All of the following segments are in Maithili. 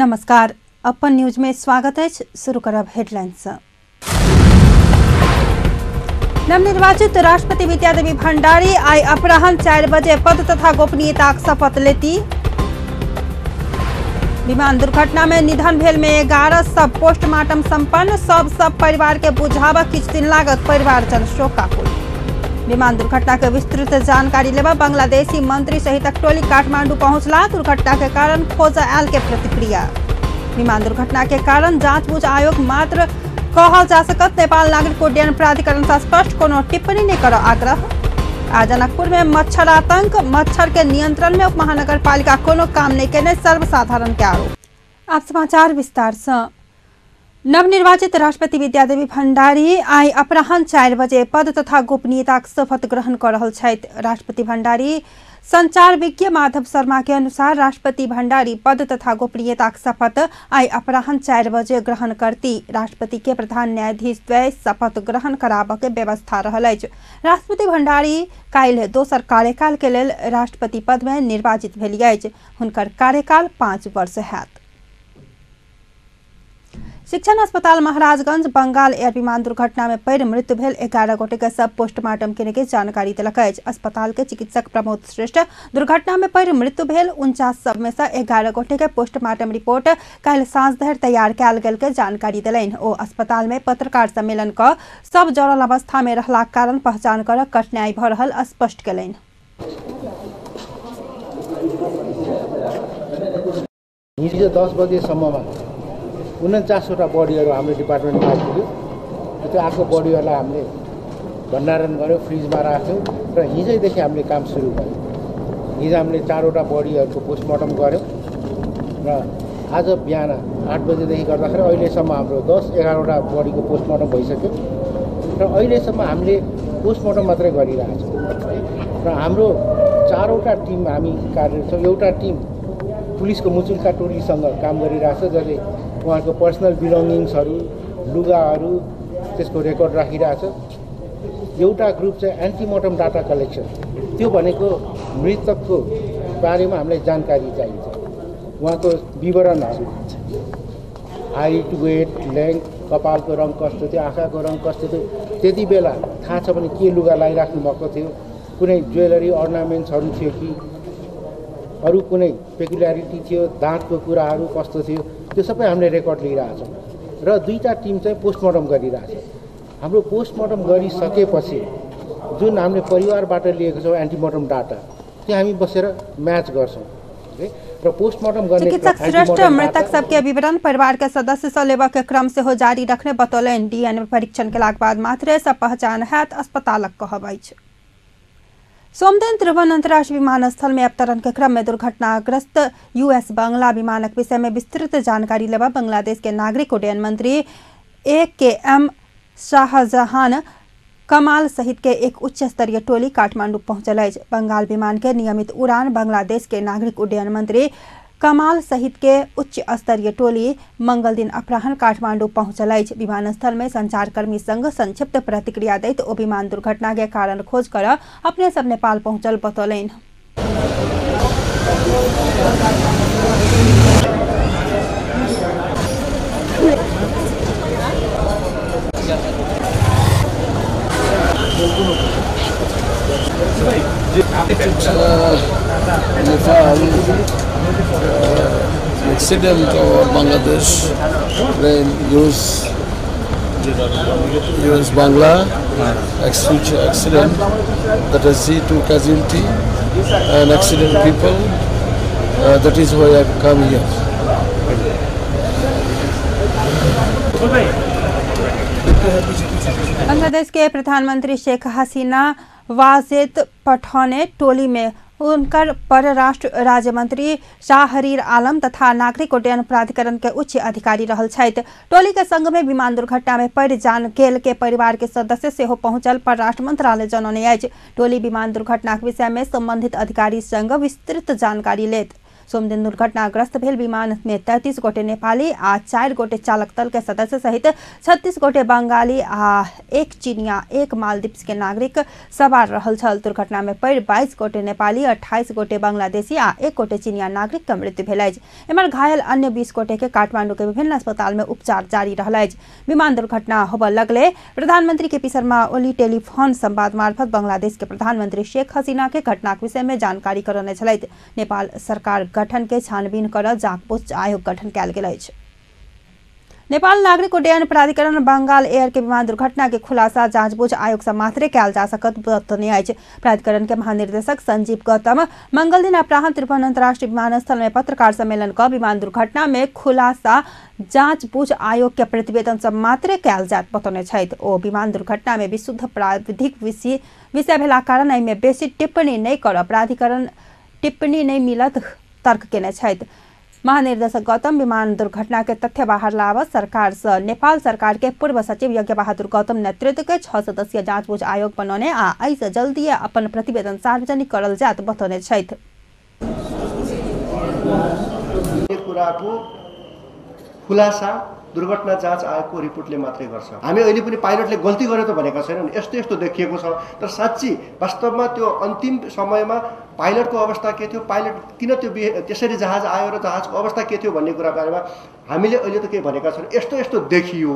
नमस्कार, अपन न्यूज में स्वागत है। शुरू करब हेडलाइन से। नवनिर्वाचित राष्ट्रपति विद्यादेवी भंडारी आई अपराह्न 4 बजे पद तथा गोपनीयताक शपथ लेती। विमान दुर्घटना में निधन भेल में 11 सब पोस्टमार्टम संपन्न, सब परिवार के बुझावा किछु दिन लागत, परिवारजन शोकाकुल। विमान दुर्घटना के विस्तृत जानकारी लेबा बांग्लादेशी मंत्री सहित टोली काठमांडू पहुंचला। दुर्घटना के कारण खोज आयल के प्रतिक्रिया। विमान दुर्घटना के कारण जांच आयोग मात्र कहल जा सकत। नेपाल नागरिक उड्डयन प्राधिकरण से स्पष्ट कोनो टिप्पणी नहीं कर आग्रह। आ जनकपुर में मच्छर आतंक, मच्छर के नियंत्रण में उपमहानगर पालिका कोनो काम नहीं केने, सर्वसाधारण के आरोप। आप समाचार विस्तार से। नवनिर्वाचित राष्ट्रपति विद्यादेवी भंडारी आई अपराह्न 4 बजे पद तथा गोपनीयताक शपथ ग्रहण कर रहल छथि। राष्ट्रपति भंडारी संचार विज्ञ माधव शर्मा के अनुसार राष्ट्रपति भंडारी पद तथा गोपनीयताक शपथ आई अपराह्न 4 बजे ग्रहण करती। राष्ट्रपति के प्रधान न्यायाधीश द्वय शपथ ग्रहण कराबऽ के व्यवस्था रहल अछि। राष्ट्रपति भंडारी काल्हि दोसर कार्यकाल के लेल राष्ट्रपति पद में निर्वाचित भेली अछि। हुनकर कार्यकाल 5 वर्ष हैत। शिक्षण अस्पताल महाराजगंज बंगाल एयर विमान दुर्घटना में पड़ि मृत्यु भेल 11 गोटे के सब पोस्टमार्टम केने के जानकारी देलक अछि। अस्पताल के चिकित्सक प्रमोद श्रेष्ठ दुर्घटना में पड़ि मृत्यु भेल 49 सब में से 11 गोटे के पोस्टमार्टम रिपोर्ट काल्हि साँझ धरि तैयार कयल गेल के जानकारी देलनि। ओ अस्पताल में पत्रकार सम्मेलन क सब जरल अवस्था में रहलाक कारण पहचान करब कठिनाई भऽ रहल स्पष्ट केलनि। हिजो 10 बजेसम्ममा 49वटा बडीहरू हाम्रो डिपार्टमेन्टमा आइपुग्यो। त्यो आएको बडीहरूलाई हामीले भण्डारण गऱ्यौँ, फ्रिजमा राख्यौँ र हिजैदेखि हामीले काम सुरु गऱ्यौँ। हिजो हामीले 4वटा बडीहरूको पोस्टमर्टम गऱ्यौँ र आज बिहान 8 बजेदेखि गर्दाखेरि अहिलेसम्म हाम्रो 10-11वटा बडीको पोस्टमर्टम भइसक्यो र अहिलेसम्म हामीले पोस्टमर्टम मात्रै गरिरहेछौँ र हाम्रो 4वटा टिम हामी कार्यरत छौँ। एउटा टिम पुलिसको मुचुल्का टोलीसँग काम गरिरहेछ, जसले उहाँको पर्सनल बिलोङ्गिङ्सहरू, लुगाहरू त्यसको रेकर्ड राखिरहेछ। एउटा ग्रुप चाहिँ एन्टिमोर्टम डाटा कलेक्सन, त्यो भनेको मृतकको बारेमा हामीलाई जानकारी चाहिन्छ, उहाँको विवरणहरू, हाइट, वेट, लेन्थ, कपालको रङ कस्तो थियो, आँखाको रङ कस्तो थियो, त्यति बेला थाहा छ भने के लुगा लगाइराख्नु भएको थियो, कुनै ज्वेलरी अर्नामेन्ट्सहरू थियो कि अरू कुनै पेकुल्यारिटी थियो, दाँतको कुराहरू कस्तो थियो, त्यो सबै हामीले रेकर्ड लिइरहेछौँ र 2टा टिम चाहिँ पोस्टमर्टम गरिरहेछ। हाम्रो पोस्टमर्टम गरिसकेपछि जुन हामीले परिवारबाट लिएको छौँ एन्टिमोर्टम डाटा, त्यो हामी बसेर म्याच गर्छौँ र पोस्टमर्टम गर्ने चिकित्सक श्रेष्ठ मृतक सबके विवरण परिवार के सदस्य से लेबऽ के क्रम सेहो जारी रखने बतौलनि। डीएनए परीक्षण केलाक बाद मात्रे सब पहचान हैत, अस्पतालक कहब अछि। सोमदिन त्रिभुवन अंतर्राष्ट्रीय विमानस्थल में अवतरण के क्रम में दुर्घटनाग्रस्त यूएस बांग्ला विमानक विषय में विस्तृत जानकारी लेबा बांग्लादेश के नागरिक उड्डयन मंत्री AKM Shahjahan कमाल सहित के एक उच्च स्तरीय टोली काठमांडू पहुंचल अछि। बंगाल विमान के नियमित उड़ान बांग्लादेश के नागरिक उड्डयन मंत्री कमाल सहित के उच्च स्तरीय टोली मंगल दिन अपराह्न काठमांडू पहुंचल अछि। विमानस्थल में संचारकर्मी संग संक्षिप्त प्रतिक्रिया दैत ओ विमान दुर्घटना के कारण खोज कर अपने सब नेपाल पहुंचल बतौलनि। Accident of Bangladesh plane US Bangla accident that has 2 casualty and accident people. That is why I come here. Bangladesh के प्रधानमंत्री शेख हसीना वाजेद पठौने टोली में उनकर परराष्ट्र राज्य मंत्री शाहरीर आलम तथा नागरिक उड्डयन प्राधिकरण के उच्च अधिकारी रहल छथि। टोली के संग में विमान दुर्घटना में पड़ि जान गेल के परिवार के सदस्य सेहो पहुंचल परराष्ट्र मंत्रालय जनौने अछि। टोली विमान दुर्घटना के विषय में संबंधित अधिकारी संग विस्तृत जानकारी लेत। सोमदिन दुर्घटनाग्रस्त भेल विमान में 33 गोटे नेपाली आ 4 गोटे चालक दल के सदस्य सहित 36 गोटे बंगाली आ 1 चीनिया 1 मालदीव्स के नागरिक सवार रहल छल। दुर्घटना में पड़ि 22 गोटे नेपाली, 28 गोटे बांग्लादेशी आ 1 गोटे चीनिया नागरिक के मृत्यु भेल अछि। एम्हर घायल अन्य 20 गोटे के काठमांडू के विभिन्न अस्पताल में उपचार जारी रहल अछि। विमान दुर्घटना होबय लगले प्रधानमंत्री के पी शर्मा ओली टेलीफोन संवाद मार्फत बांग्लादेश के प्रधानमंत्री शेख हसीना के घटना के विषय में जानकारी करौने छलथि। नेपाल सरकार गठन के छानबीन कर जाँच आयोग गठन कयल गेल अछि। नेपाल नागरिक उड्डयन प्राधिकरण बंगाल एयर के विमान दुर्घटना के खुलासा जांचबूझ आयोग से मात्रे कयल जा सकत बतौने अछि। प्राधिकरण के महानिदेशक संजीव गौतम मंगल दिन अपराह्न त्रिभुवन अंतर्राष्ट्रीय विमानस्थल में पत्रकार सम्मेलन क विमान दुर्घटना में खुलासा जांचबूझ आयोग के प्रतिवेदन से मात्रे कयल जात बतौने छथि। ओ विमान दुर्घटना में विशुद्ध प्राविधिक विषय भेला कारण एहिमे बेसी टिप्पणी नहि करब प्राधिकरण टिप्पणी नहि मिलत तर्क केने छथि। महानिर्देशक गौतम विमान दुर्घटना के तथ्य बाहर लाबऽ सरकार से नेपाल सरकार के पूर्व सचिव यज्ञ बहादुर गौतम नेतृत्व के 6 सदस्यीय जांचबूझ आयोग बनौने आ एहिसँ जल्दीए अपन प्रतिवेदन सार्वजनिक करल जात बतौने छथि। कुराको खुलासा दुर्घटना जाँच आयोगको रिपोर्टले मात्रै गर्छ। हामी अहिले पनि पाइलटले गल्ती गर्यो त भनेका छैनौँ, यस्तो यस्तो देखिएको छ, तर साँच्ची वास्तवमा त्यो अन्तिम समयमा पाइलटको अवस्था के थियो, पाइलट किन त्यो त्यसरी जहाज आयो र जहाजको अवस्था के थियो भन्ने कुरा बारेमा हामीले अहिले त केही भनेका छैनौँ। यस्तो यस्तो देखियो,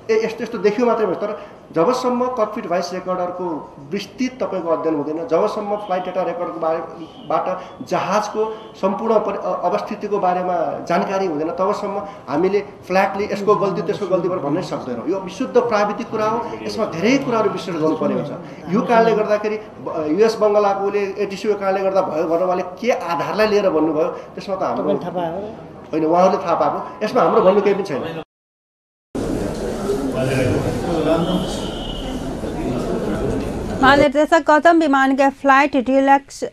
ए यस्तो यस्तो देखियो मात्रै भयो, तर जबसम्म ककपिट भोइस रेकर्डरको विस्तृत तपाईँको अध्ययन हुँदैन, जबसम्म फ्लाइट डेटा रेकर्डको बारेबाट जहाजको सम्पूर्ण अवस्थितिको बारेमा जानकारी हुँदैन, तबसम्म हामीले फ्ल्याटली यसको गल्ती त्यसको गल्ती भन्नै सक्दैनौँ। यो विशुद्ध प्राविधिक कुरा हो, यसमा धेरै कुराहरू विश्लेषण गर्नुपर्ने हुन्छ। यो कारणले गर्दाखेरि युएस बङ्गलाकोले एटिसीको कारणले गर्दा भयो भनेर उहाँले के आधारलाई लिएर भन्नुभयो त्यसमा त हाम्रो होइन, उहाँहरूले थाहा पाएको, यसमा हाम्रो भन्नु केही पनि छैन। महानिदेशक गौतम विमान के फ्लाइट रिलैक्स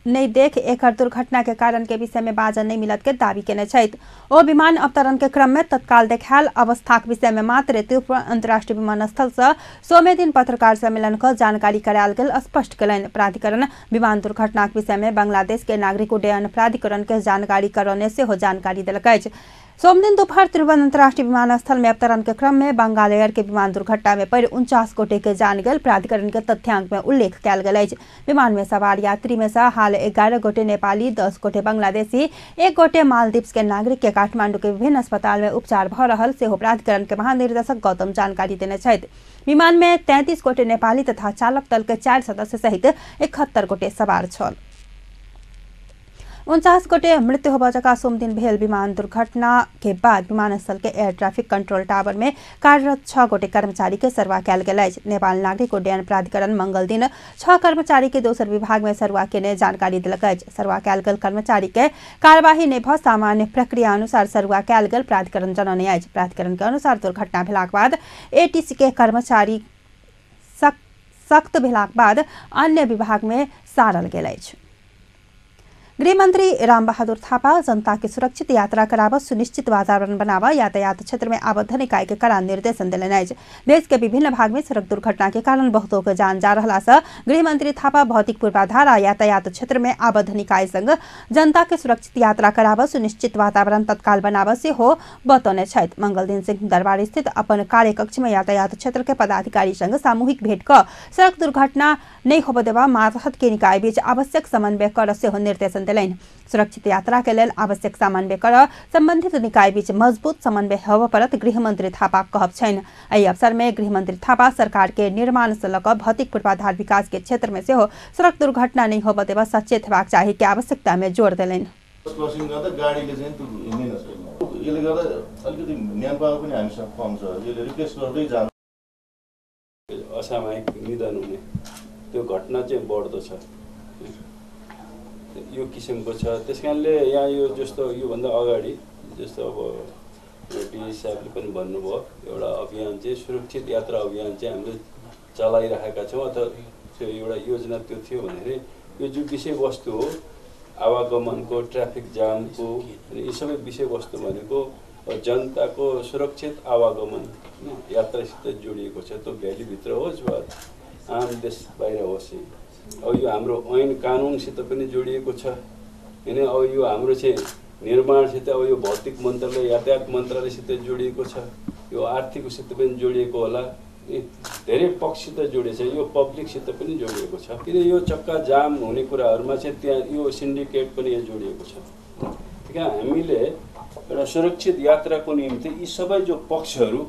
नहीं देख एक दुर्घटना के कारण के विषय में बाजन नहीं मिलत के दावी केने छथि। ओ विमान अवतरण के क्रम में तत्काल देखायल अवस्था के विषय में मात्र त्रिभुवन अंतर्राष्ट्रीय विमानस्थल से सोमे दिन पत्रकार सम्मेलन क जानकारी करायल गेल स्पष्ट कयलनि। प्राधिकरण विमान दुर्घटना के विषय में बांग्लादेश के नागरिक उड्डयन प्राधिकरण के जानकारी करौने सेहो जानकारी देलक अछि। सोमदिन दोपहर त्रिभुवन अंतर्राष्ट्रीय विमानस्थल में अवतरण के क्रम में बंगाल एयर के विमान दुर्घटना में पड़ि 49 गोटे के जान गेल प्राधिकरण के तथ्यांक में उल्लेख कयल गेल अछि। विमान में सवार यात्री में से हाल 11 गोटे नेपाली, 10 गोटे बांग्लादेशी, 1 गोटे मालदीव्स के नागरिक के काठमांडू के विभिन्न अस्पताल में उपचार भऽ रहल सेहो प्राधिकरण के महानिदेशक गौतम जानकारी देने छथि। विमान में 33 गोटे नेपाली तथा चालक दल के 4 सदस्य सहित 71 गोटे सवार छल। 49 गोटे मृत्यु होबय जकाँ सोमदिन भेल विमान दुर्घटना के बाद विमानस्थल के एयर ट्रैफिक कंट्रोल टावर में कार्यरत 6 गोटे कर्मचारी के सरुआ कयल गेल अछि। नेपाल नागरिक उड्डयन प्राधिकरण मंगल दिन 6 कर्मचारी के दोसर विभाग में सरुआ केने जानकारी देलक अछि। सरुआ कयल गेल कर्मचारी के कार्यवाही नहि भऽ सामान्य प्रक्रिया अनुसार सरुआ कयल गेल प्राधिकरण जनौने अछि। प्राधिकरण के अनुसार दुर्घटना भेलाक बाद एटीसी के कर्मचारी सख्त भेलाक बाद अन्य विभाग में सारल गेल अछि। गृहमंत्री रामबहादुर थापा जनता के सुरक्षित यात्रा कराबऽ सुनिश्चित वातावरण बनाबऽ यातायात क्षेत्र में आबद्ध निकाय के कड़ा निर्देशन देलनि अछि। देश के विभिन्न भाग में सड़क दुर्घटना के कारण बहुतों के जान जा रहला से गृहमंत्री थापा भौतिक पूर्वाधार आ यातायात क्षेत्र में आबद्ध निकाय संग जनता के सुरक्षित यात्रा कराबऽ सुनिश्चित वातावरण तत्काल बनाबऽ सेहो बतौने छथि। मंगल दिन सिंह दरबार स्थित अपन कार्यकक्ष में यातायात क्षेत्र के पदाधिकारी संग सामूहिक भेंट कऽ सड़क दुर्घटना नहीं होबऽ देबा मातहत के निकाय बीच आवश्यक समन्वय कर सेहो निर्देशन देलनि। सुरक्षित यात्रा के लेल आवश्यक समन्वय कर संबंधित निकाय बीच मजबूत समन्वय होबय पड़त गृहमंत्री थापा कहब छनि। एहि अवसर में गृहमंत्री थापा सरकार के निर्माण से लऽ कऽ भौतिक पूर्वाधार विकास के क्षेत्र में सेहो सड़क दुर्घटना नहीं होबय देबा सचेत हेबाक चाही के आवश्यकता में जोर देलनि। असामयिक निधन हुने त्यो घटना चाहिँ बढ्दो छ, यो किसिमको छ। त्यस कारणले यहाँ यो जस्तो योभन्दा अगाडि जस्तो अब डिजी साहबले पनि भन्नुभयो, एउटा अभियान चाहिँ सुरक्षित यात्रा अभियान चाहिँ हामीले चलाइरहेका छौँ अथवा त्यो एउटा योजना त्यो थियो भन्दाखेरि यो जो विषयवस्तु हो आवागमनको, ट्राफिक जामको, यी सबै विषयवस्तु भनेको जनताको सुरक्षित आवागमन यात्रासित जोडिएको छ। त्यो भ्यालीभित्र होस् वा आम देश बाहिर होस्, अब यो हाम्रो ऐन कानुनसित पनि जोडिएको छ। हैन। अब यो हाम्रो चाहिँ निर्माणसित, अब यो भौतिक मन्त्रालय, यातायात मन्त्रालयसित जोडिएको छ, यो आर्थिकसित पनि जोडिएको होला, धेरै पक्षसित जोडिएको छ, यो पब्लिकसित पनि जोडिएको छ। किन यो चक्का जाम हुने कुराहरूमा चाहिँ त्यहाँ यो सिन्डिकेट पनि यहाँ जोडिएको छ। त्यही कारण हामीले एउटा सुरक्षित यात्राको निम्ति यी सबै जो पक्षहरू।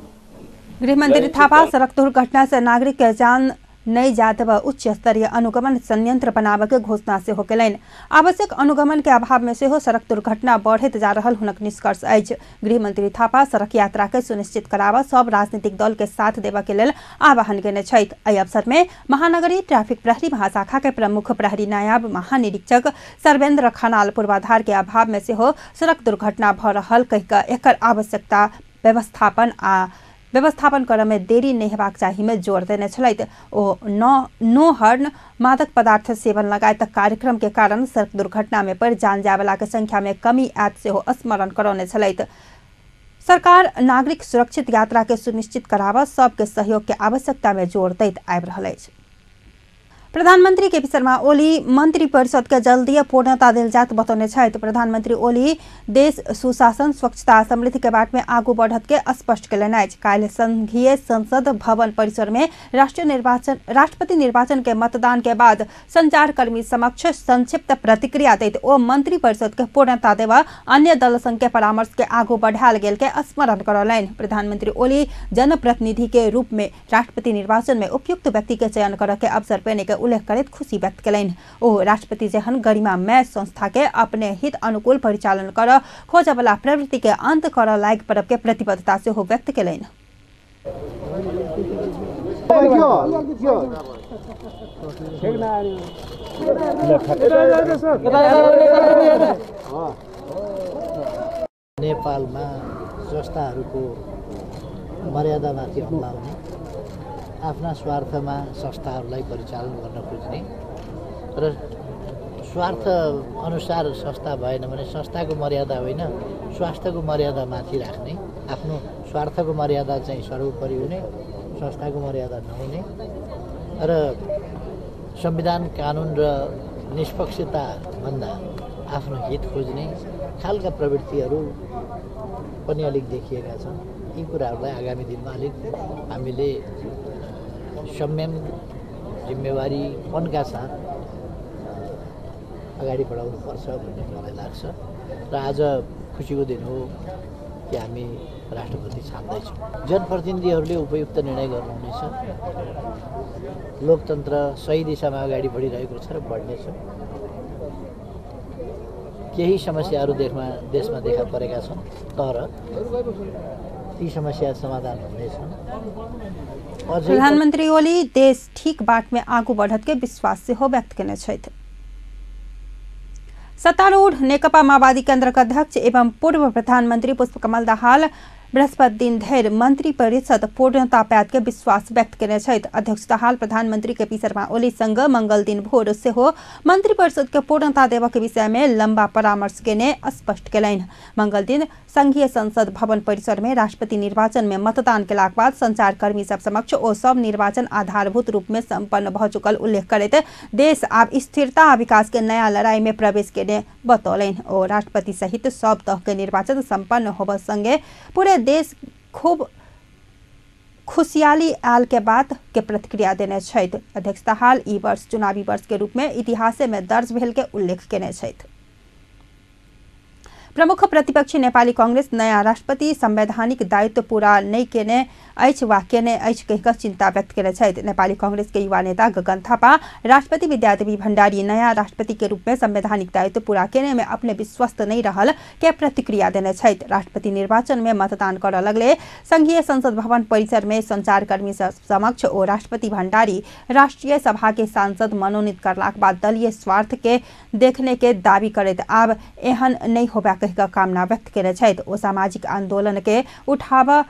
गृहमन्त्री थापा सड़क दुर्घटना से नागरिक के जान नहीं जातब उच्च स्तरीय अनुगमन संयंत्र बनाबऽ के घोषणा सेहो केलनि। आवश्यक अनुगमन के अभाव में सेहो सड़क दुर्घटना बढ़ैत जा रहल हुनक निष्कर्ष अछि। गृहमंत्री थापा सड़क यात्रा के सुनिश्चित कराबऽ सब राजनीतिक दल के साथ देबऽ के लेल आह्वान केने छथि। एहि अवसर में महानगरीय ट्रैफिक प्रहरी महाशाखा के प्रमुख प्रहरी नायब महानिरीक्षक सर्वेन्द्र खनाल पूर्वाधार के अभाव में सेहो सड़क दुर्घटना भऽ रहल कहि कऽ एकर आवश्यकता व्यवस्थापन आ व्यवस्थापन करऽ में देरी नहीं हेबाक चाही में जोर देने छलथि। ओ नो हर्न, मादक पदार्थ सेवन लगायत कार्यक्रम के कारण सड़क दुर्घटना में पड़ि जान जायवला के संख्या में कमी आयत सेहो स्मरण करौने छलथि। सरकार नागरिक सुरक्षित यात्रा के सुनिश्चित कराबऽ सबके सहयोग के आवश्यकता में जोर दैत आबि रहल अछि। प्रधानमंत्री केपी शर्मा ओली मंत्री परिषद के जल्दीय पूर्णता देल जात बतौने छथि। प्रधानमंत्री ओली देश सुशासन, स्वच्छता, समृद्धि के बाट में आगू बढ़त के स्पष्ट केलनि अछि। काल्हि संघीय संसद भवन परिसर में राष्ट्रपति निर्वाचन के मतदान के बाद संचारकर्मी समक्ष संक्षिप्त प्रतिक्रिया दैत ओ मंत्री परिषद के पूर्णता देवा अन्य दल संघ के परामर्श के आगू बढ़ायल गेल के स्मरण करौलनि। प्रधानमंत्री ओली जनप्रतिनिधि के रूप में राष्ट्रपति निर्वाचन में उपयुक्त व्यक्ति के चयन करऽ के अवसर पेने के उल्लेख करैत खुशी व्यक्त केलनि। ओ राष्ट्रपति जेहन गरिमामय संस्था के अपने हित अनुकूल परिचालन करऽ खोजऽवला प्रवृत्ति के अंत करऽ लागि पड़ब के प्रतिबद्धता सेहो व्यक्त केलनि। नेपालमा संस्थाहरूको मर्यादामाथि हमला हुने, आफ्ना स्वार्थमा संस्थाहरूलाई परिचालन गर्न खोज्ने र स्वार्थ अनुसार संस्था भएन भने संस्थाको मर्यादा होइन स्वास्थ्यको मर्यादा माथि राख्ने, आफ्नो स्वार्थको मर्यादा चाहिँ सर्वोपरि हुने, संस्थाको मर्यादा नहुने र संविधान कानुन र निष्पक्षता भन्दा आफ्नो हित खोज्ने खालका प्रवृत्तिहरू पनि अलिक देखिएका छन्। यी कुराहरूलाई आगामी दिनमा अलिक हामीले संयम, जिम्मेवारीपनका साथ अगाडि बढाउनुपर्छ भन्ने मलाई लाग्छ र आज खुसीको दिन हो कि हामी राष्ट्रपति छान्दैछौँ। जनप्रतिनिधिहरूले उपयुक्त निर्णय गर्नुहुनेछ। लोकतन्त्र सही दिशामा अगाडि बढिरहेको छ र बढ्नेछ। केही समस्याहरू देशमा देखा परेका छन्, तर ती समस्या समाधान हुनेछन्। प्रधानमंत्री ओली देश ठीक बाट में आगू बढ़त के विश्वास सेहो व्यक्त केने छथि। सत्तारूढ़ नेकपा माओवादी केंद्र के अध्यक्ष एवं पूर्व प्रधानमंत्री पुष्पकमल दाहाल बृहस्पति दिन धरि मंत्री परिषद पूर्णता पायत के विश्वास व्यक्त केने छथि। अध्यक्ष दाहाल प्रधानमंत्री केपी शर्मा ओली संग मंगल दिन भोर सेहो मंत्री परिषद के पूर्णता देबऽ के विषय में लंबा परामर्श केने स्पष्ट केलनि। मंगल दिन संघीय संसद भवन परिसर में राष्ट्रपति निर्वाचन में मतदान केलाक बाद संचारकर्मी सब समक्ष ओ सब निर्वाचन आधारभूत रूप में संपन्न भऽ चुकल उल्लेख करैत देश आब स्थिरता आ विकास के नया लड़ाई में प्रवेश केने बतौलनि। ओ राष्ट्रपति सहित सब तह के निर्वाचन संपन्न होबऽ संगे पूरे देश खूब खुशहाली आयल के बात के प्रतिक्रिया देने छथि। अध्यक्ष दाहाल ई वर्ष चुनावी वर्ष के रूप में इतिहास में दर्ज भेल के उल्लेख केने छथि। प्रमुख प्रतिपक्षी नेपाली कांग्रेस नया राष्ट्रपति संवैधानिक दायित्व पूरा नहीं केने अछि वा केने अछि कहि कऽ चिंता व्यक्त केने छथि। नेपाली कांग्रेस के युवा नेता गगन थापा राष्ट्रपति विद्यादेवी भण्डारी नया राष्ट्रपति के रूप में संवैधानिक दायित्व पूरा केने में अपने विश्वस्त नहीं रहल के प्रतिक्रिया देने छथि। राष्ट्रपति निर्वाचन में मतदान करऽ लगले संघीय संसद भवन परिसर में संचारकर्मी समक्ष ओ राष्ट्रपति भण्डारी राष्ट्रीय सभा के सांसद मनोनीत करलाक बाद दलीय स्वार्थ के देखने के दावी करैत आब एहन नहीं होबाक कहि कामना व्यक्त केने छथि। ओ सामाजिक आंदोलन के उठाव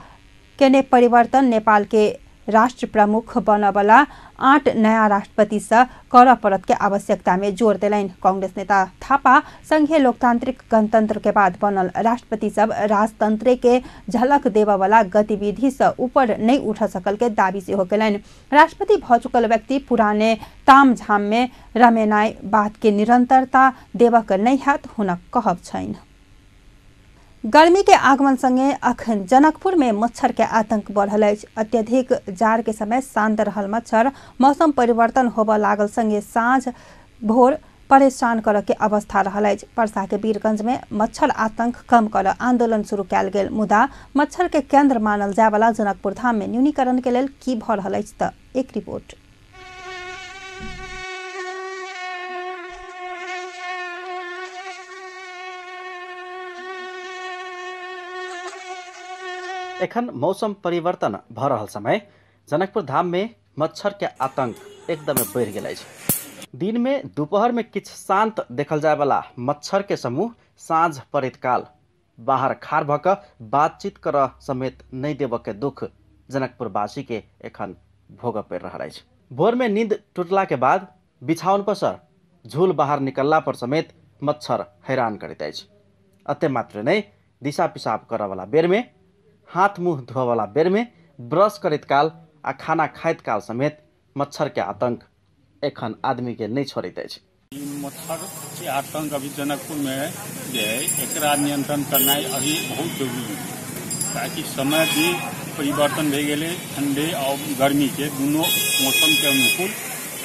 केने परिवर्तन नेपाल के राष्ट्र प्रमुख बनबला 8 नया राष्ट्रपति से कर परत के आवश्यकता में जोर देलनि। कांग्रेस नेता थापा संघीय लोकतांत्रिक गणतंत्र के बाद बनल राष्ट्रपति सब राजतंत्र के झलक देववाला गतिविधि से ऊपर नहीं उठ सकल के दावी सेहो केलनि। राष्ट्रपति भ चुकल व्यक्ति पुराने तामझाम में रमेनाई बात के निरंतरता देवक नहीं हैत हुनक कहब छनि। गर्मी के आगमन संगे अखन जनकपुर में मच्छर के आतंक बढ़ल अछि। अत्यधिक जाड़ के समय शांत रहल मच्छर मौसम परिवर्तन होबय लागल संगे साँझ भोर परेशान करऽ के अवस्था रहल अछि। परसा के वीरगंज में मच्छर आतंक कम कर आंदोलन शुरू कयल गेल, मुदा मच्छर के केंद्र मानल जाय वाला जनकपुर धाम में न्यूनीकरण के लेल की भऽ रहल अछि तऽ एक रिपोर्ट। एखन मौसम परिवर्तन भ रहल समय जनकपुर धाम में मच्छर के आतंक एकदमै बढ़ि गेल अछि। दिन में दोपहर में किछु शांत देखल जाय वाला मच्छर के समूह साँझ पड़ैत काल बाहर खाड़ भऽ कऽ बातचीत करऽ समेत नहि देबऽ के दुख जनकपुरवासी के एखन भोगऽ पड़ि रहल अछि। भोर में नींद टूटला के बाद बिछाओन पर सँ झूल बाहर निकलला पर समेत मच्छर हैरान करैत अछि। एते मात्र नहि, दिशा पिसाब करऽ वाला बेर में, हाथ मुँह धोअ बेर में, ब्रश करैत काल आ खाना खाइत काल समेत मच्छर के आतंक एखन आदमी के नहीं छोड़ैत अछि। मच्छर के आतंक अभी जनकपुर में जे है एकरा नियंत्रण करनाइ अभी बहुत जरूरी है, ताकि समय भी परिवर्तन भए गेलै, ठंडे और गर्मी के दोनों मौसम के अनुकूल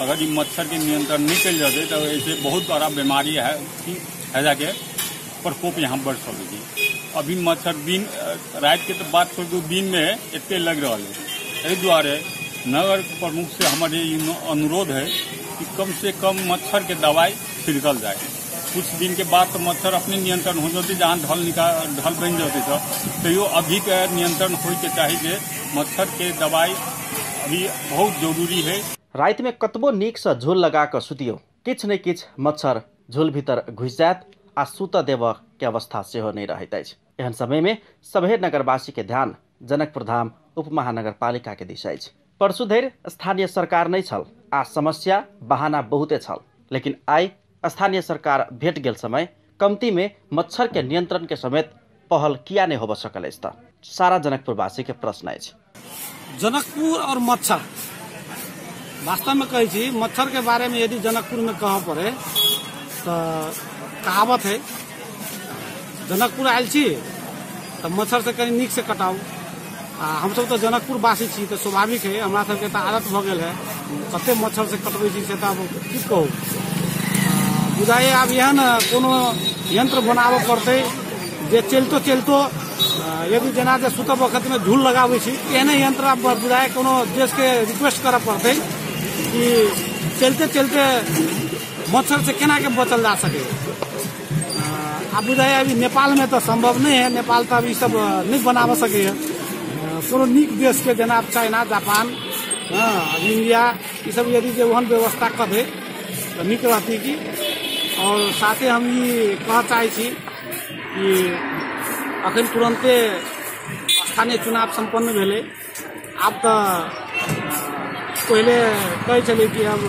अगर ई मच्छर के नियंत्रण नहीं कयल जेतै तऽ ऐसे बहुत बड़ा बीमारी है कि हैजा के प्रकोप यहाँ बढ़ सकै छै। अभी मच्छर दिन रात के तो बात छोड़ दू, दिन में एते लग रहा है। एहि दुआरे नगर प्रमुख से हमारे अनुरोध है कि कम से कम मच्छर के दवाई छिड़कल जाए। कुछ दिन के बाद तो मच्छर अपने नियंत्रण हो जाते, जहाँ ढल बन जाते तो तैयो अभी के नियंत्रण हो के चाहिए। मच्छर के दवाई अभी बहुत जरूरी है। रात में कतबो नीक से झूल लगा कऽ सुतियो, किछु ने किछु मच्छर झूल भीतर घुसि जायत आ सुतऽ देबऽ के अवस्था सेहो नहि रहैत अछि। एहन समय में सभे नगरवासी के ध्यान जनकपुर धाम उप महानगरपालिका के दिश अछि। परसू धरि स्थानीय सरकार नहि छल आ समस्या बहाना बहुते छल, लेकिन आइ स्थानीय सरकार भेट गेल समय कमती में मच्छर के नियंत्रण के समेत पहल किया नहीं होबऽ सकल अछि तऽ सारा जनकपुरवासी के प्रश्न अछि। जनकपुर और मच्छर, वास्तव में कहै छी मच्छर के बारे में यदि जनकपुर में कहऽ पड़े तऽ कहावत है, जनकपुर आयल छी तऽ मच्छर से कनि नीक से कटाउ। आ हमसब तऽ जनकपुरवासी छी तऽ स्वाभाविक है हमरा सबके तऽ आदत भऽ गेल है, कते मच्छर से कटबै छी से तऽ आब की कहू। बुझाइए आब एहन कोनो यंत्र बनाबऽ पड़तै जे चलितो चलितो यदि जेना जे सुतऽ वखत में झूल लगाबै छी एहने यंत्र आब बुझाइए कोनो देश के रिक्वेस्ट करऽ पड़तै कि चलिते चलिते मच्छर से केना के बचल जा सके। आब बुझाइए अभी नेपाल में तऽ संभव नहीं है, नेपाल तऽ अभी सब नहीं बनाबऽ सकैए। कोनो नीक देश के जेना चाइना, जापान, इंडिया ई सब यदि जे ओहन व्यवस्था कऽ दे तऽ नीक रहती की। और साथे हम ई कहऽ चाहै छी कि अखन तुरन्ते स्थानीय चुनाव सम्पन्न भेलै। आब तऽ पहिले कहै छलै कि अब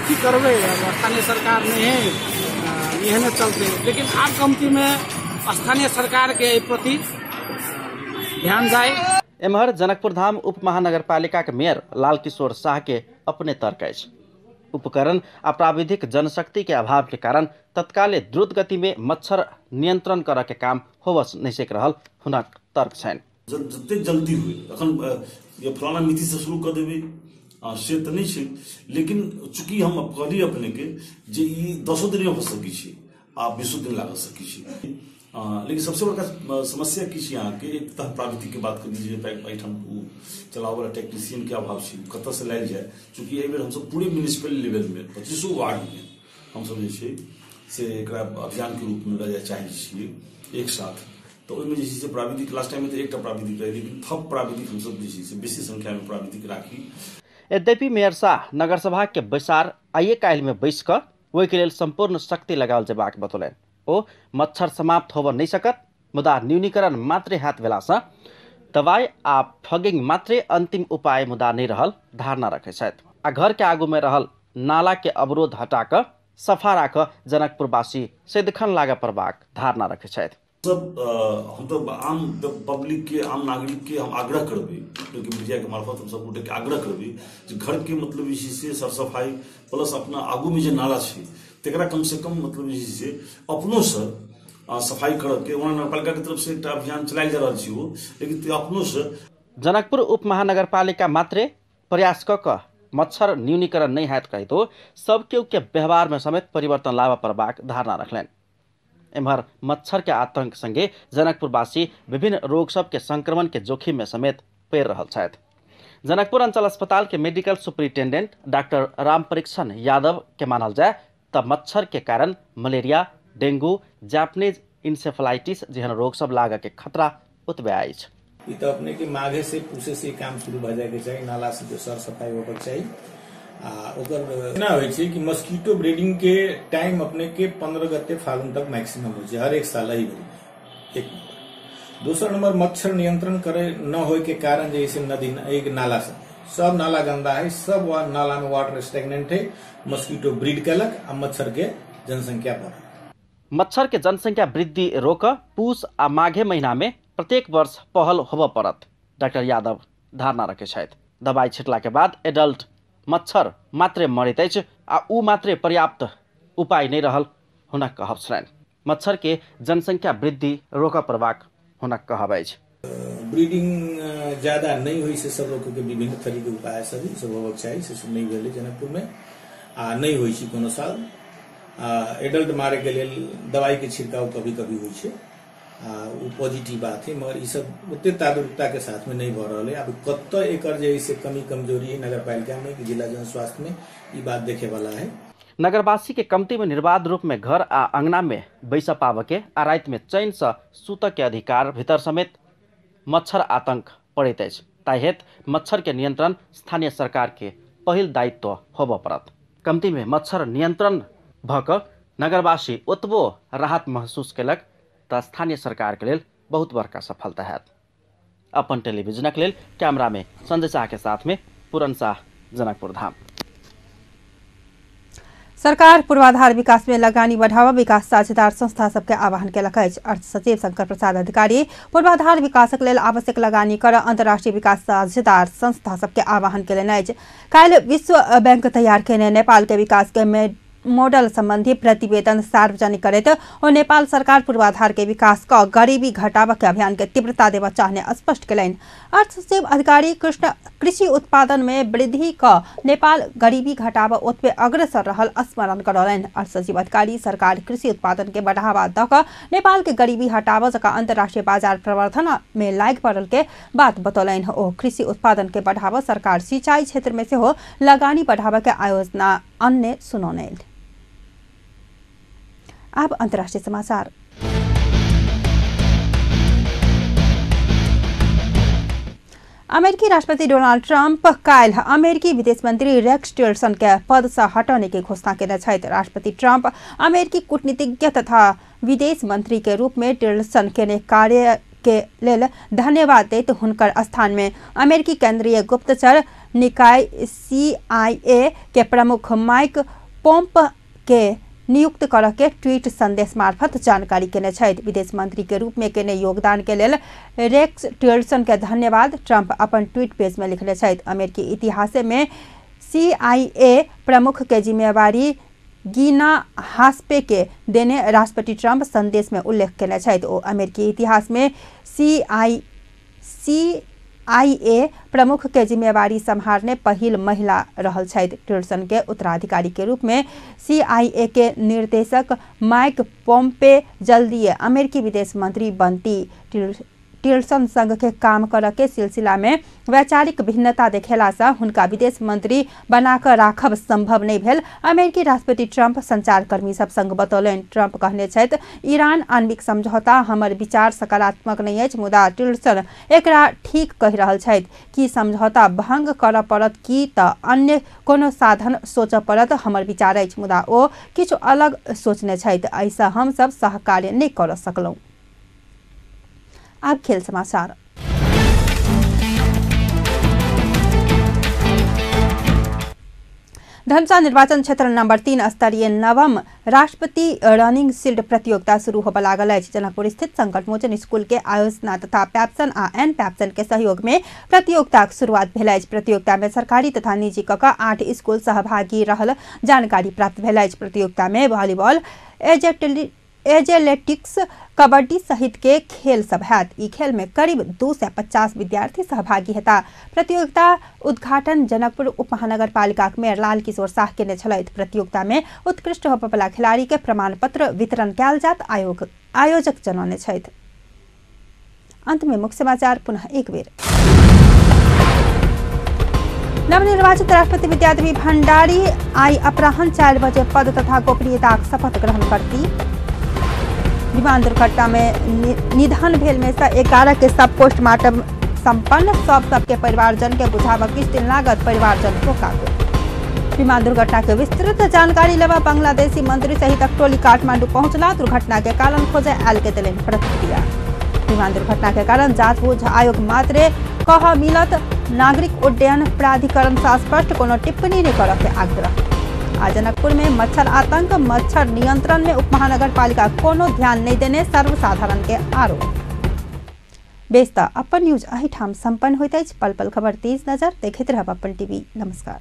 की करबै, अब स्थानीय सरकार नहीं है एहने चलते, लेकिन आब कमती में स्थानीय सरकार के एहि प्रति ध्यान जाए। एम्हर जनकपुर धाम उप महानगरपालिका के मेयर लाल किशोर शाह के अपने तर्क अछि। उपकरण आ प्राविधिक जनशक्ति के अभाव के कारण तत्काले द्रुत गति में मच्छर नियंत्रण करऽ के काम होबऽ नहीं सक रहल हुनक तर्क छनि। जतेक जल्दी हुए अखन फलाना मिति से शुरू कऽ देबै से तऽ नहि छै, लेकिन चूँकि हम कहली अपने के जे ई 10 दिन हो सकै छै आ 20 दिन लाग सकै छै। लेकिन सबसे बड़का समस्या की छै अहाँके, एक तऽ प्राविधिक के बात करी जे एहिठाम चलाबऽवला टेक्नीशियन के अभाव छै, कतऽसँ लायल जाय। चूँकि एहि बेर हमसब पूरे म्यूनिसिपल लेवल में 25 वार्ड में हमसब जे छै से एकरा अभियान के रूप में लऽ जाय चाहै छियै एक साथ। तऽ ओहिमे जे छै से प्राविधिक लास्ट टाइम तऽ एकटा प्राविधिक रहै, लेकिन थप प्राविधिक हमसब जे छै से बेसी संख्या में प्राविधिक राखी। यद्यपि मेयर शाह नगरसभा के बैसार आइए काल्हि में बैस कऽ ओहिके लेल सम्पूर्ण शक्ति लगाओल जेबाक बतौलनि। ओ मच्छर समाप्त होबऽ नहि सकत, मुदा न्यूनीकरण मात्रे हैत भेलासँ दवाई आ फॉगिंग मात्रे अंतिम उपाय मुदा नहीं रहल धारणा रखै छथि आ घर के आगू में रहल नाला के अवरोध हटा कऽ सफा राख जनकपुरवासी सदिखन लागऽ पड़बाक धारणा रखै छथि। सब हम तो आम पब्लिक के आम नागरिक के हम आग्रह करबे, क्योंकि मीडिया के मार्फत हम सब गोटे के आग्रह करबे जे घर के मतलब जे से साफ सफाई प्लस अपना आगू में जे नाला छै तकरा कम से कम मतलब जे से अपनो से सफाई करऽ के। ओना नगरपालिका के तरफ से एकटा अभियान चलायल जा रहल छै ओ, लेकिन अपनो से जनकपुर उप महानगरपालिका मात्रे प्रयास कऽ कऽ मच्छर न्यूनीकरण नहीं हैत कहितो सब केओ के व्यवहार में समेत परिवर्तन लाबऽ पड़बाक धारणा रखलनि। एम्हर मच्छर के आतंक संगे जनकपुरवासी विभिन्न रोग सब के संक्रमण के जोखिम में समेत पड़ि रहल छथि। जनकपुर अंचल अस्पताल के medical superintendent doctor Ram Parikshan Yadav के मानल जाय तब मच्छर के कारण मलेरिया, डेंगू, जापानीज इंसेफलाइटिस जेहन रोग सब लागऽ के खतरा ओतबे अछि। ई तो अपने के माघे से पूसे से काम शुरू भऽ जायके चाही, नाला से जो सर सफाई होबक चाही। आ ओकर एना होइ छै कि मस्कीटो ब्रीडिंग के टाइम अपने के 15 गते फागुन तक मैक्सिमम होइ छै हर एक साल एहि बेर। एक नंबर। दोसर नंबर मच्छर नियंत्रण करे न होय के कारण जैसे नदी एक नाला से सब नाला गंदा है, सब नाला में वाटर स्टेगनेंट है, मस्कीटो ब्रीड केलक आ मच्छर के जनसंख्या बढ़ल। मच्छर के जनसंख्या वृद्धि रोक पूस आ माघे महीना में प्रत्येक वर्ष पहल होबऽ पड़त, डॉक्टर यादव धारणा रखै छथि। दवाई छिटला के बाद एडल्ट मच्छर मात्रे मरैत अछि आ ऊ मात्रे पर्याप्त उपाय नहीं रहल हुनक कहब छलनि। मच्छर के जनसंख्या वृद्धि रोकऽ पड़बाक हुनक कहब अछि। ब्रीडिंग ज्यादा नहीं होइ से सब लोग के विभिन्न तरीके उपाय सब सब होबक चाही, से सब नहीं भेलै जनकपुर में आ नहीं होइ छै कोनो साल। एडल्ट मारे के लेल दवाई के छिड़काव कभी कभी होइ छै, ओ पॉजिटिव बात है, मगर ई सब ओते जागरूकता के साथ में नहीं भऽ रहल है। अब कतऽ एकर जे से कमी कमजोरी है नगरपालिका में कि जिला जन स्वास्थ्य में, ई बात देखे वाला है। नगरवासी के कमती में निर्बाध रूप में घर आ अंगना में बैस पाबऽ के आ राति में चैन से सुतऽ के अधिकार भीतर समेत मच्छर आतंक पड़ैत अछि। ताहि हेतु मच्छर के नियंत्रण स्थानीय सरकार के पहिल दायित्व होबऽ पड़त। कमती में मच्छर नियंत्रण भऽ कऽ नगरवासी ओतबो राहत महसूस केलक तऽ स्थानीय सरकार के लेल बहुत बड़का सफलता हैत। अपन टेलीविजनक लेल कैमरा में संजय शाह के साथ में पूरन शाह, जनकपुर धाम। सरकार पूर्वाधार विकास में लगानी बढ़ावा विकास साझेदार संस्था सबके आह्वान केलक अछि। अर्थ सचिव शंकर प्रसाद अधिकारी पूर्वाधार विकासक लेल आवश्यक लगानी कर अंतर्राष्ट्रीय विकास साझेदार संस्था सबके आह्वान केलनि अछि। काल्हि विश्व बैंक तैयार केने नेपाल के विकास के मॉडल संबंधी प्रतिवेदन सार्वजनिक करैत ओ नेपाल सरकार पूर्वाधार के विकास क गरीबी घटाबऽ के अभियान के तीव्रता देबऽ चाहने स्पष्ट केलनि। अर्थ सचिव अधिकारी कृषि उत्पादन में वृद्धि क नेपाल गरीबी घटाबऽ ओतबे अग्रसर रहल स्मरण करौलनि। अर्थ सचिव अधिकारी सरकार कृषि उत्पादन के बढ़ावा दऽ कऽ नेपाल के गरीबी हटाबऽ जकाँ अंतर्राष्ट्रीय बाजार प्रवर्धन में लागि पड़ल के बात बतौलनि। ओ कृषि उत्पादन के बढ़ाबऽ सरकार सिंचाई क्षेत्र में सेहो लगानी बढ़ाबऽ के आयोजना अन्य सुनौलनि। अब अंतर्राष्ट्रीय समाचार। अमेरिकी राष्ट्रपति डोनाल्ड ट्रंप काल्हि अमेरिकी विदेश मंत्री रेक्स टिलरसन के पद से हटौने के घोषणा केने छथि। राष्ट्रपति ट्रंप अमेरिकी कूटनीतिज्ञ तथा विदेश मंत्री के रूप में टिलरसन केने कार्य के लेल धन्यवाद दैत हुनकर स्थान में अमेरिकी केंद्रीय गुप्तचर निकाय CIA के प्रमुख माइक पोम्प के नियुक्त करऽ के ट्वीट संदेश मार्फत जानकारी केने छथि। विदेश मंत्री के रूप में केने योगदान के लेल रेक्स टिलरसन के धन्यवाद ट्रंप अपन ट्वीट पेज में लिखने छथि। अमेरिकी इतिहास में CIA प्रमुख के जिम्मेवारी गीना हास्पे के देने राष्ट्रपति ट्रंप संदेश में उल्लेख केने छथि। ओ अमेरिकी इतिहास में CIA प्रमुख के जिम्मेवारी सम्हारने पहिल महिला रहल छथि। टिलरसन के उत्तराधिकारी के रूप में CIA के निर्देशक माइक पोम्पे जल्दीए अमेरिकी विदेश मंत्री बनती। टिलरसन संघ के काम करऽ के सिलसिला में वैचारिक भिन्नता देखेला से हुनका विदेश मंत्री बनाकर राखब संभव नहीं भेल अमेरिकी राष्ट्रपति ट्रंप संचारकर्मी सब संग बतौलनि। ट्रंप कहने छथि, ईरान आणविक समझौता हमर विचार सकारात्मक नहीं अछि, मुदा टिलरसन एकरा ठीक कहि रहल छथि कि समझौता भंग करऽ पड़त कि तऽ अन्य कोनो साधन सोचऽ पड़त हमर विचार अछि, मुदा ओ किछु अलग सोचने छथि, एहिसँ हमसब सहकार्य नहि करऽ सकलहुँ। अब खेल समाचार। धनुषा निर्वाचन क्षेत्र नंबर 3 स्तरीय नवम राष्ट्रपति रनिंग शील्ड प्रतियोगिता शुरू होबय लागल अछि। जनकपुर स्थित संकट मोचन स्कूल के आयोजना तथा पैप्सन आ एन पैप्सन के सहयोग में प्रतियोगिताक शुरुआत भेल अछि। प्रतियोगिता में सरकारी तथा निजी क 8 स्कूल सहभागी रहल जानकारी प्राप्त भेल अछि। प्रतियोगिता में वॉलीबॉल, एथलेटिक्स, कबड्डी सहित के खेल सब हैत। ई खेल में करीब 250 विद्यार्थी सहभागी हेता। प्रतियोगिता उद्घाटन जनकपुर उपमहानगर पालिका मेयर लाल किशोर साह केने छलथि। प्रतियोगिता में उत्कृष्ट होबयवला खिलाड़ी के प्रमाण पत्र वितरण कयल जात आयोजक जनौने छथि। अंत में मुख्य समाचार पुनः एक बेर। नवनिर्वाचित राष्ट्रपति विद्यादेवी भण्डारी आई अपराह्न 4 बजे पद तथा गोपनीयताक शपथ ग्रहण करती। विमान दुर्घटना में निधन भेल में से 11 के सब पोस्टमार्टम संपन्न, सब सबके परिवारजन के बुझाव किछु दिन लागत, परिवारजन शोकाकुल। विमान दुर्घटना के विस्तृत जानकारी लेवा बांग्लादेशी मंत्री सहित टोली काठमांडू पहुंचला, दुर्घटना के कारण खोजे आयल के देलनि प्रतिक्रिया। विमान दुर्घटना के कारण जांच बुझ आयोग मात्रे कह मिलत, नागरिक उड्डयन प्राधिकरण से स्पष्ट कोनो टिप्पणी नहीं करऽ के आग्रह। आ जनकपुर में मच्छर आतंक, मच्छर नियंत्रण में उपमहानगर पालिका कोनो ध्यान नहीं देने सर्वसाधारण के आरोप। बेस त अपन न्यूज एहिठाम संपन्न होइत अछि। पल पल खबर तेज नजर देखैत रहब अपन टीवी। नमस्कार।